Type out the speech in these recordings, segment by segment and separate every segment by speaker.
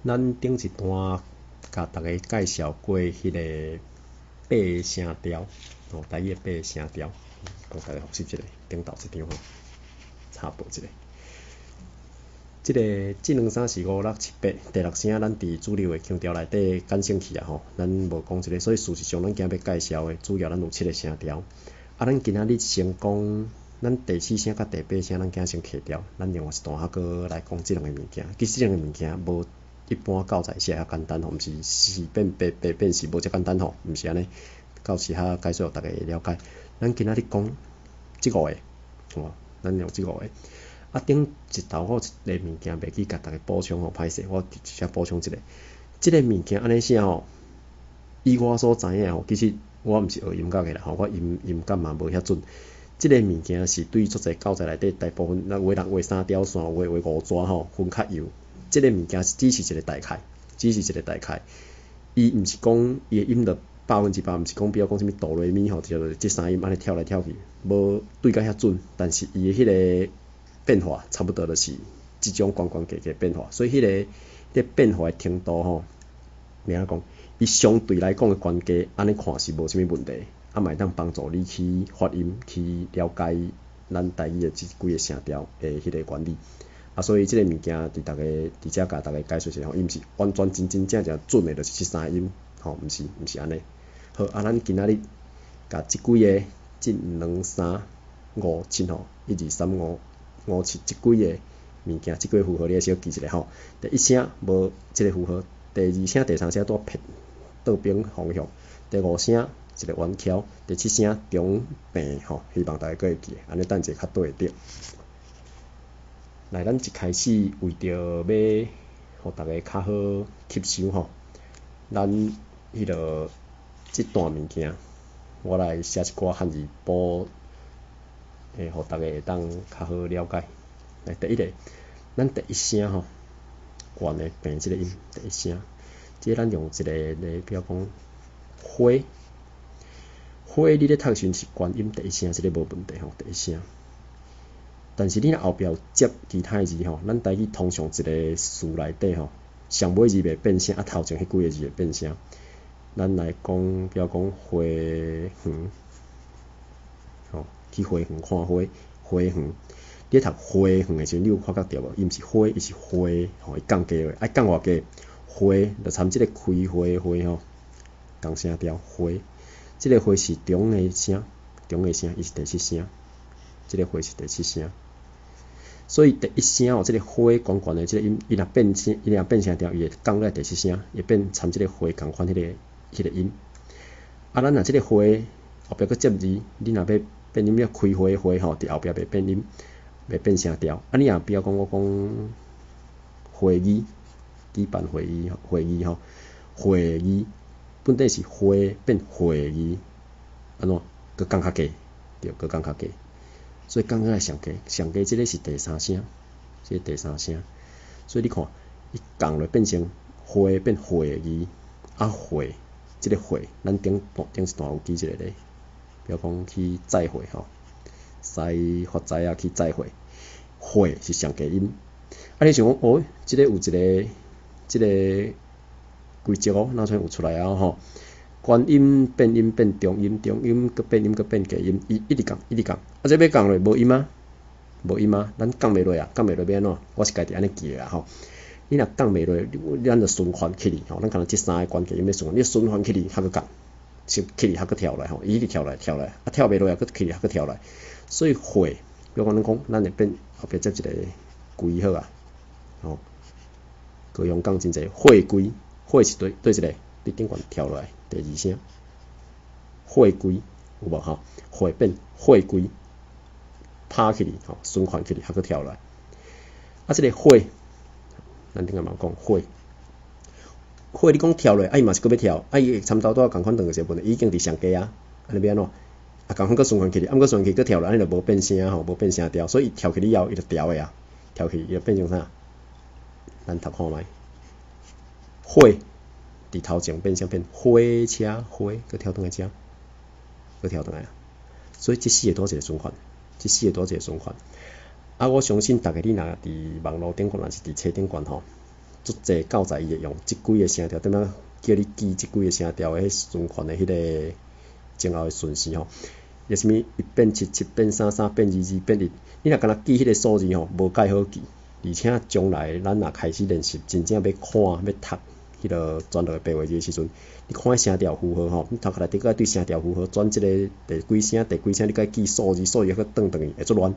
Speaker 1: 咱頂一段共逐家介紹過彼个八聲調，吼，台語的八聲調，共逐家複習一下，頂頭一張吼，插播一下。這个這兩三四五六七八，第六聲咱佇主流的腔調內底簡省去啊吼，咱無講這个，所以事實上咱今仔欲介紹的主要咱有七个聲調。啊，咱今仔日先講咱第四聲佮第八聲，咱今仔先刣掉，咱另外一段還閣來講這兩个物件。其實這兩个物件無一般教材寫遐簡單吼，毋是四變八，八變四，無遮簡單吼，毋是按呢。到時較解說予逐家會了解。咱今仔日講這五个，吼，咱用這五个。啊，頂一頭我有一个物件袂記共逐家補充吼，歹勢，我直接補充一下。這个物件按呢寫吼，以我所知影吼，其實我毋是學音樂的啦吼，我音音感嘛無遐準。這个物件是對足濟教材內底大部分，咱有的人畫三條線，有的畫五逝吼，分較幼。這个物件只是一個大概，只是一個大概。伊毋是講伊的音律100%，毋是講比如講啥物哆來咪吼，就這三音按呢跳來跳去，無對甲遐準。但是伊的彼个變化差不多就是這種懸懸低低變化，所以彼个變化的程度吼，欲按怎講？伊相對來講的懸低，按呢看是無啥物問題，啊嘛會當幫助你去發音，去了解咱台語的這幾个聲調的彼个原理。啊，所以這个物件佇逐家佇遮共逐家解說一下吼，伊毋是完全真真正正準的，就是這三音，吼，毋是毋是按呢。好，啊，咱今仔日共這幾个，這兩三五七吼，一二三五五七這幾个物件，這幾个符號你愛小記一下吼。第一聲無這个符號，第二聲、第三聲拄撇倒邊方向，第五聲一个圓翹，第七聲中平吼，希望逐家閣會記，按呢等一下較對會著。來，咱一開始為著欲予逐家較好吸收吼，咱彼个這段物件，我來寫一寡漢字補，會予逐家會當較好了解。來，第一个，咱第一聲吼，懸的平這个音，第一聲，這咱用一个來比如講花，花你咧讀時陣是懸音第一聲，這个無問題吼，第一聲。但是你若後壁有接其他的字吼，咱台語通常一个詞內底吼，上尾字袂變聲，啊頭前彼幾个字會變聲。咱來講，比如講花園，吼，去花園看花，花園。你咧讀花園的時陣，你有發覺著無？伊毋是花，伊是花，吼，伊降低落，愛降偌低？花就參這个開花的花吼，仝聲調花。這个花是中的聲，中的聲，伊是第七聲。這个花是第七聲。所以第一聲哦，這个花懸懸的這个音，伊若變聲，伊若變聲調，伊會降落第七聲，會變參這个花仝款彼个音。啊，咱若這个花後壁閣接字，你若欲變音，欲開花的花吼，佇後壁袂變音，袂變聲調。啊，你若比如講我講會議，舉辦會議，會議吼，會議本底是會變會議，按怎？閣降較低，對，閣降較低。所以降落來上低，上低這个是第三聲，這个第三聲。所以你看，伊降落變成會變會議，啊會，這个會，咱頂頂一段有記一个咧，比如講去載貨吼，駛發財啊去載貨，貨是上低音。啊，你想講，哦，這个有一个這个規則哦，哪像有出來啊吼？懸音變音變中音，中音閣變音閣變低音，伊一直降，一直降。啊，這欲降落無音啊，無音啊，咱降袂落啊，降袂落欲按怎？我是家己按呢記的啦吼。你若降袂落，咱就循環起去吼。咱敢若這三个懸低音咧循環，你循環起去，還閣降，是起去還閣跳來吼，伊一直跳來跳來，啊跳袂落啊，閣起去還閣跳來。所以會，比如講咱講，咱會變後壁接一个歸好啊，吼。高雄港真濟貨櫃，貨是對對一个，對頂懸跳落來。第二聲，貨櫃有無吼？貨變貨櫃，拍起去吼，循環起去，還閣跳落來。啊，這个貨，咱頂下嘛講貨，貨你講跳落，啊伊嘛是閣欲跳，啊伊會參頭拄仔仝款斷一個問題，伊已經佇上低啊，按呢欲按怎？啊，仝款閣循環起去，啊毋過循環起閣跳落，按呢就無變聲吼，無變聲調，所以伊跳起了後，伊就調的啊，跳起伊就變成啥？咱讀看覓，貨。佇頭前變聲變火車火，閣跳轉來遮，閣跳轉來啊！所以這四個拄一個循環，這四個拄一個循環。啊，我相信逐家你若佇網路頂懸，抑是佇冊頂懸吼，足濟教材伊會用這幾个聲調，點仔叫你記這幾个聲調的彼循環的彼个前後的順序吼。伊啥物一變七，七變三，三變二，二變一，你若干焦記彼个數字吼，無蓋好記。而且將來咱若開始練習，真正欲看欲讀彼个轉落白話字的時陣，你看彼聲調符號吼，你頭殼內底閣愛對聲調符號轉這个第幾聲第幾聲，你閣愛記數字，數字閣轉轉去會足亂，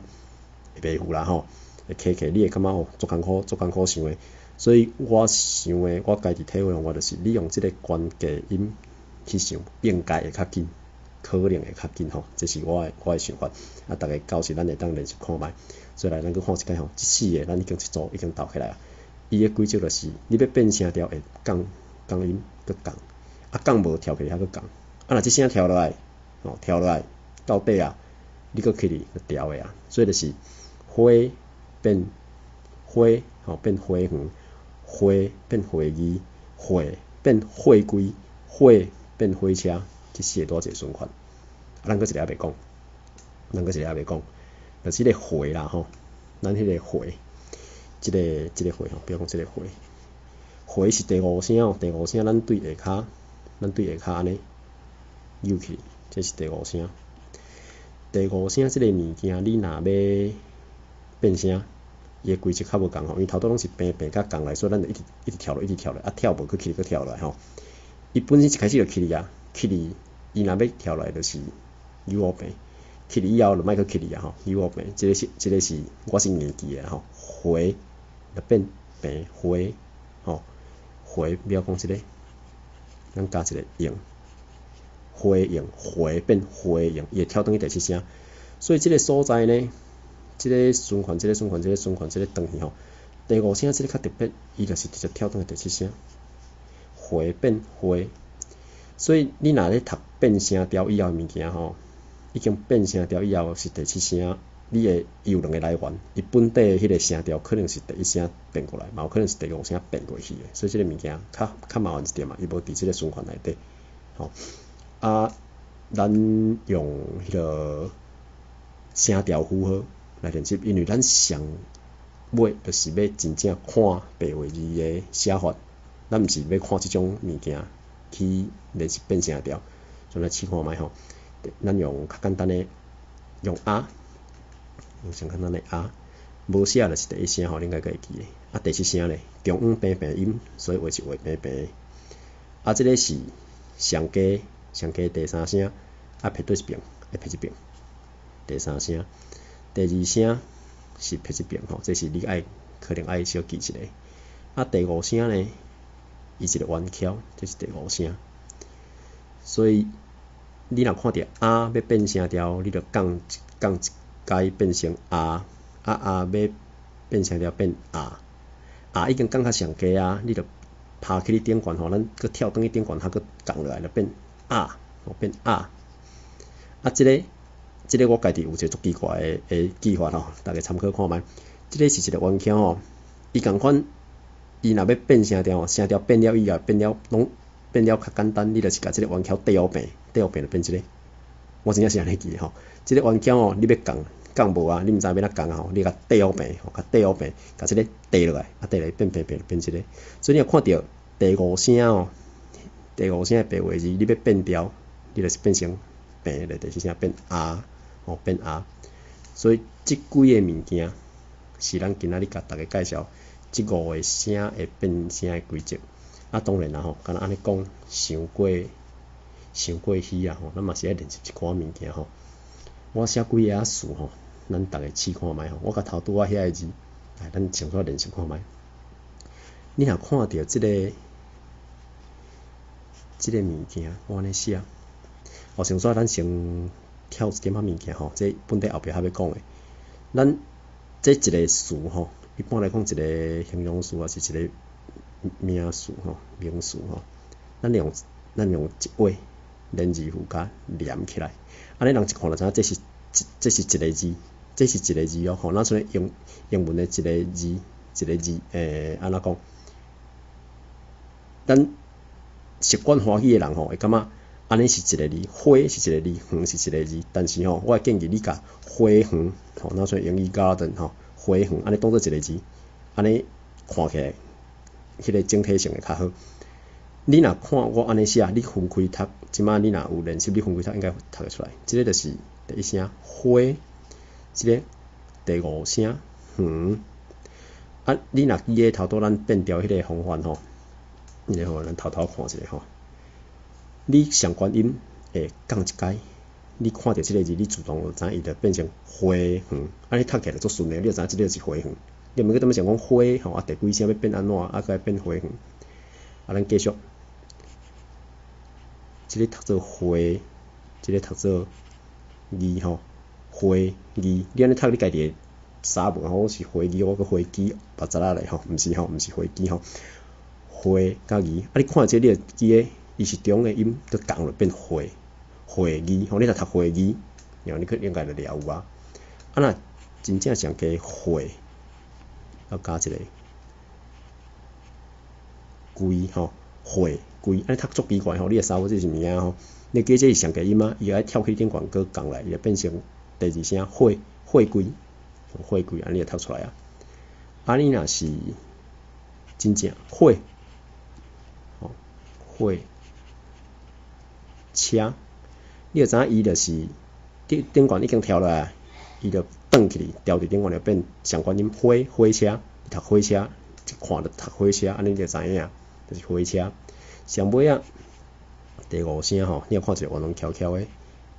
Speaker 1: 會袂赴啦吼，會卡卡，你會感覺哦足艱苦足艱苦想的。所以我想的，我家己體會我就是你用這个懸低音去想，應該會較緊，可能會較緊吼，這是我的想法。啊，逐家到時咱會當練習看覓。所以來咱閣看一擺吼，這四个咱已經一組已經鬥起來啊。伊的規則就是，你欲變聲調會降降音閣降，啊降無跳起來閣降，啊若這聲跳落來，吼跳落來到底啊，你閣起去就調的啊。所以就是花變花吼變花園，花變會議，會變貨櫃，火變火車，這四个拄一个循環。啊，咱閣一个猶未講，咱閣一個猶未講，就是彼个回啦吼，咱彼个回，這個回吼，比如講這个回，回是第五聲哦，第五聲咱對下跤，咱對下跤按呢扭去，這是第五聲。第五聲這个物件，你若欲變聲，伊的規則較無仝吼，因為頭拄攏是平平佮降來，所以咱就一直一直跳落，一直跳落，啊跳無閣起閣跳落來吼。伊本身一開始就起去啊，起去，伊若欲跳來就是扭烏平，起去以後就莫閣起去啊吼，扭烏平，這個是我是硬記的吼，回就變平回吼，回不要講這个，咱加一个用，回用回變回用，伊會跳轉去第七聲，所以這个所在呢，這个循環，這个循環，這个循環，這个轉去吼，第五聲這个較特別，伊就是直接跳轉去第七聲，回變回，所以你若咧讀變聲調以後的物件吼，已經變聲調以後是第七聲，你會伊有兩个來源，伊本底的彼个聲調可能是第一聲變過來，嘛有可能是第五聲變過去的，所以這个物件較較麻煩一點嘛，伊無佇這个循環內底，吼。啊，咱用彼个聲調符號來練習，因為咱上尾就是欲真正看白話字的寫法，咱毋是欲看這種物件去練習變聲調，所以來試看覓吼。咱用較簡單的，用啊，用上簡單的啊，無寫就是第一聲吼，恁應該閣會記得。啊，第七聲咧，中央平平音，所以畫是畫平平。啊，這个是上低上低第三聲，啊撇佗一爿？愛撇這爿。第三聲，第二聲是撇這爿吼，這是你愛可能愛小記一下。啊，第五聲呢，伊一个圓翹，這是第五聲。所以你若看著啊欲變聲調，你就降降一階變成啊，啊啊欲變聲調變啊，啊已經降較上低啊，你就拍起你頂懸吼，咱閣跳轉去頂懸，較閣降落來就變啊，變啊。啊，這個我家己有一个足奇怪的記法吼，逐家參考看覓。這个是一个圓翹吼，伊仝款，伊若欲變聲調吼，聲調變了以後，變了攏變了較簡單，你就是共這个圓翹綴予平，綴予平就變這个。我真正是按呢記的吼，這个圓翹吼，你欲降降無啊，你毋知欲按怎降啊吼，你共綴予平，吼，共綴予平，共這个綴落來，啊綴落來變平平變這个。所以你若看著第五聲吼，第五聲的白話字，你欲變調，你就是變成平咧，第四聲變啊，吼變啊。所以這幾个物件是咱今仔日共逐家介紹這五个聲會變聲的規則。啊，當然啦吼，敢若按呢講，傷過傷過虛啊吼，咱嘛是愛練習一寡物件吼。我寫幾个仔詞吼，咱逐家試看覓吼。我共頭拄仔遐个字，來，咱先煞練習看覓。你若看著這個物件，我按呢寫，哦，先煞咱先跳一點仔物件吼，這本底後壁還欲講的。咱這一个詞吼，一般來講一个形容詞，抑是一个名詞吼，名詞吼，咱用一畫連字符共連起來，按呢人一看就知影這是一个字，這是一个字哦吼。咱像英英文的一个字，一个字，按怎講？咱習慣華語的人吼，會感覺按呢是一个字，花是一個字，園是一个字。但是吼，我會建議你共花園吼，若像英語 garden 吼，花園按呢當做一个字，按呢看起來彼个整體性的較好。你若看我按呢寫，你分開讀，這擺你若有練習，你分開讀應該讀會出來。這个就是第一聲花，這个第五聲園。啊，你若記得頭拄咱變調彼个方法吼，然後咱偷偷看一下吼。你上懸音會降一階，你看著這个字，你自動就知影伊就變成花園。啊，你讀起來就足順的，你就知影這个是花園。你毋免閣踮咧想講花吼，啊第幾聲欲變按怎，啊閣愛變花園。啊，咱繼續，這个讀做花，這个讀做字吼，花字。你按呢讀，你家己會啥無吼？我是花字，我閣花機別雜仔咧吼，毋是吼，毋是花機吼。花佮字，啊，你看這你就記得，伊是中的音，閣降落變花，花字吼。你若讀花字，然後你去應該就掠有啊。啊，若真正上加花，要加一個規吼，花規，按呢讀足奇怪吼，你會啥無這是物件吼？你記這是上低音啊，伊愛跳去頂懸閣降來，伊就變成第二聲花花規，花規，按呢就讀出來啊。啊，你若是真正火，吼火車，你就知影伊就是頂頂懸已經跳落來，伊就轉起去，調佇頂懸就變上懸音火火車，讀火車，一看就讀火車，按呢你就知影，就是火車。上尾仔第五聲吼，你若看一个圓圓翹翹的，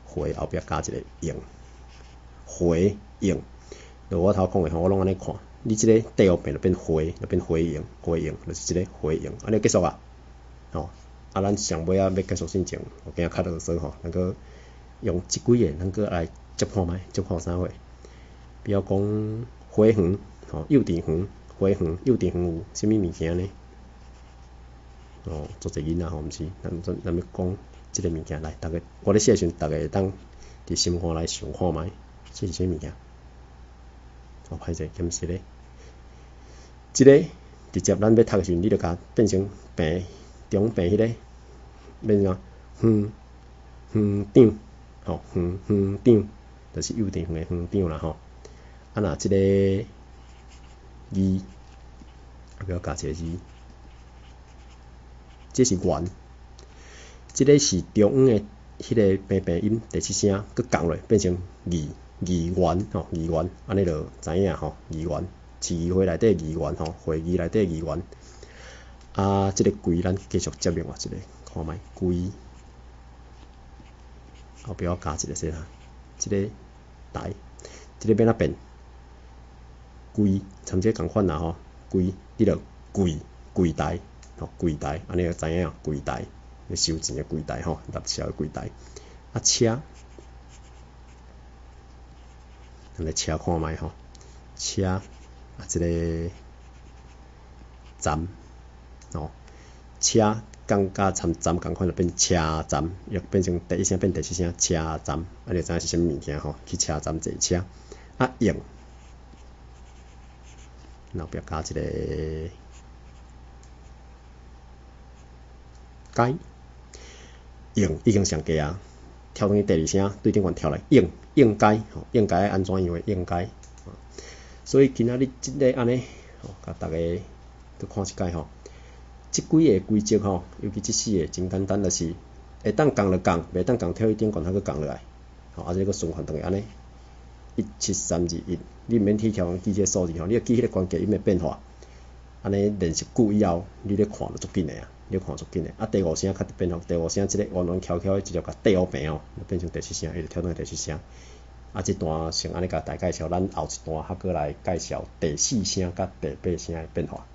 Speaker 1: 回後壁加一个應，回應。就我頭講的吼，我攏按呢看，你這个底後變就變回，就變回應，回應就是這个回應，按呢結束啊，吼。啊，咱上尾仔欲結束進前，我驚較囉嗦吼，咱閣用這幾个，咱閣來接看覓，接看啥貨？比如講花園，吼，幼稚園，花園，幼稚園有啥物物件呢？哦，足濟囡仔吼，毋是，咱咱咱欲講這个物件來，逐家我咧寫的時陣，逐家會當佇心肝內想看覓，這是啥物件？哦，歹勢，減說咧，這个直接咱欲讀的時陣，你就共變成平中平彼个，變成園園長，吼，園園長，就是幼稚園的園長啦吼。啊，若這个字，欲加一個字，這是元，這个是中央的彼个平平音第七聲，閣降落變成議議員吼，議員，按呢就知影吼，議員，市議會內底議員吼，會議內底議員。啊，這个規咱繼續接另外一個，看覓規，後壁我加一個啥啦？這个台，這个欲按怎變？規，參這个仝款啦吼，規，你就櫃櫃台，吼櫃台，按呢就知影櫃台，收錢的櫃台吼，納錢的櫃台。啊車，咱來車看覓吼，車啊，這个站，吼，車降佮參站仝款就變車站，又變成第一聲變第七聲車站，啊你就知影是啥物物件吼，去車站坐車。啊應，後壁加一个街，應已經上低啊，跳轉去第二聲，對頂懸跳來應應該吼，應該按怎樣的應該。所以今仔日這个按呢，吼，共逐家閣看一擺吼。這幾个規則吼，尤其這四个真簡單，就是會當降就降，袂當降跳去頂懸，還閣降落來，吼，啊，這個循環轉去按呢，一七三二一，你毋免去調記這个數字吼，你著記彼个關鍵音的變化，按呢練習久以後，你咧看就足緊的啊，你看足緊的。啊，第五聲較變吼，第五聲這个圓圓翹翹的直接共底烏平吼，變成第七聲，伊就跳轉去第七聲。啊，這段先按呢共大家介紹，咱後一段還閣來介紹第四聲佮第八聲的變化。